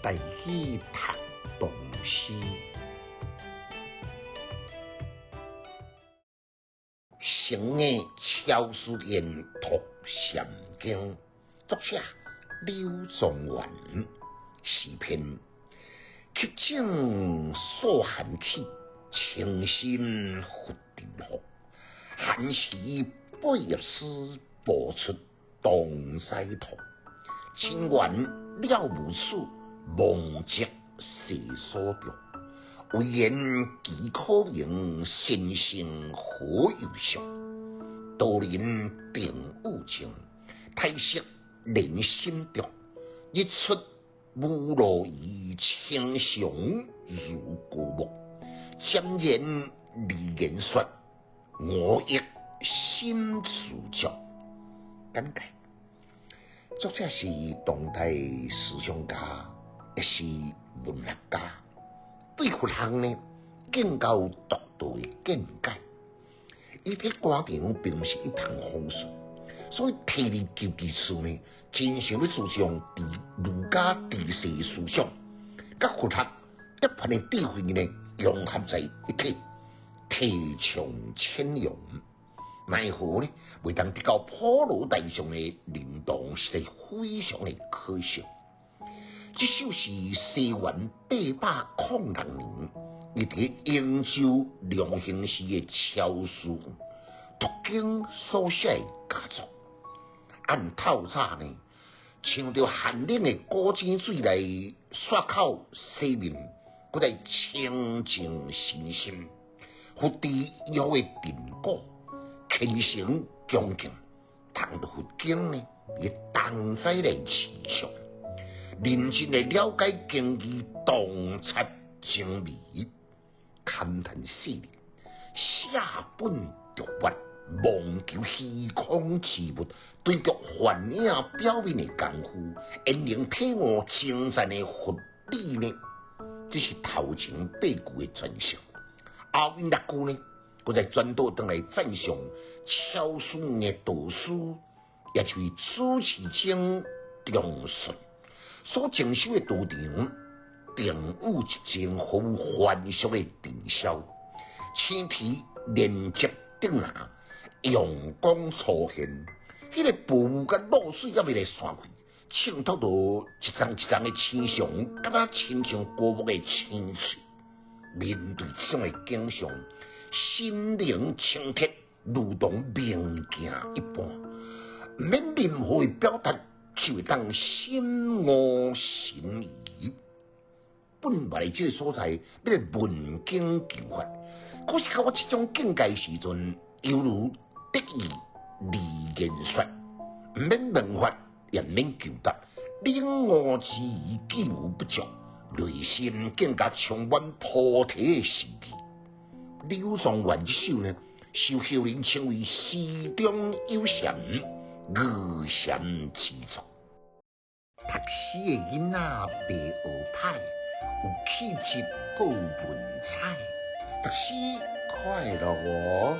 台語讀唐詩。成的樵思燕讀禪經，作者柳宗元。詩篇，曲靖掃寒氣，清心拂塵福。寒時貝葉絲，步出東西途。情緣了無處，望跡世所著。唯言其可名，神仙何由相？道人定悟情，太息人心中。日出無路移，青松如古木。箴言離言說，我亦心自足。簡介：作者是當代思想家，也是文學家。對佛學呢，更加有獨到的見解。伊佇官場並毋是一帆風順，所以退而求其次呢，真想欲注重佇儒家治世思想，佮佛學德槃的智慧呢融合在一體，提倡宣揚。奈何呢，袂當得到普羅大眾的認同，實在非常的可惜。這首是西元806年，伊佇颍州龍興寺的樵思讀經所寫的佳作。按透早呢，呛著寒冷的古井水來漱口洗面，閣來清淨身心，佛智有的定果，虔誠恭敬，讀著佛經呢，伊同齊來持誦，認真來了解經義，洞察精微，勘探細膩，捨本逐末，妄求虛空之物，追逐幻影表面的功夫，焉能體悟精湛的佛理呢？這是頭前八句的詮釋。後面六句呢，閣再轉倒轉來讚賞樵思的導師，也就是主持僧長順所靜修的道場，定有一陣毫無凡俗的塵嚣，青天連接頂拿，陽光初現，彼個薄霧佮露水猶未來散去，襯托著一層一層的青松，敢若親像古木的青翠。面對這種的景象，心靈清澈，如同明鏡一般，毋免任何的表達，就會當心悟神怡。本來這個所在欲來問經求法，可是到我這種境界時陣，猶如得意離言說，毋免問法，也毋免求答，領悟之疑既無不足，內心更加充滿菩提的心意。柳宗元這首呢，受後人稱為詩中有禪，寓禪之作。讀書的囡仔袂學歹，有氣質閣有文采，讀書快樂哦。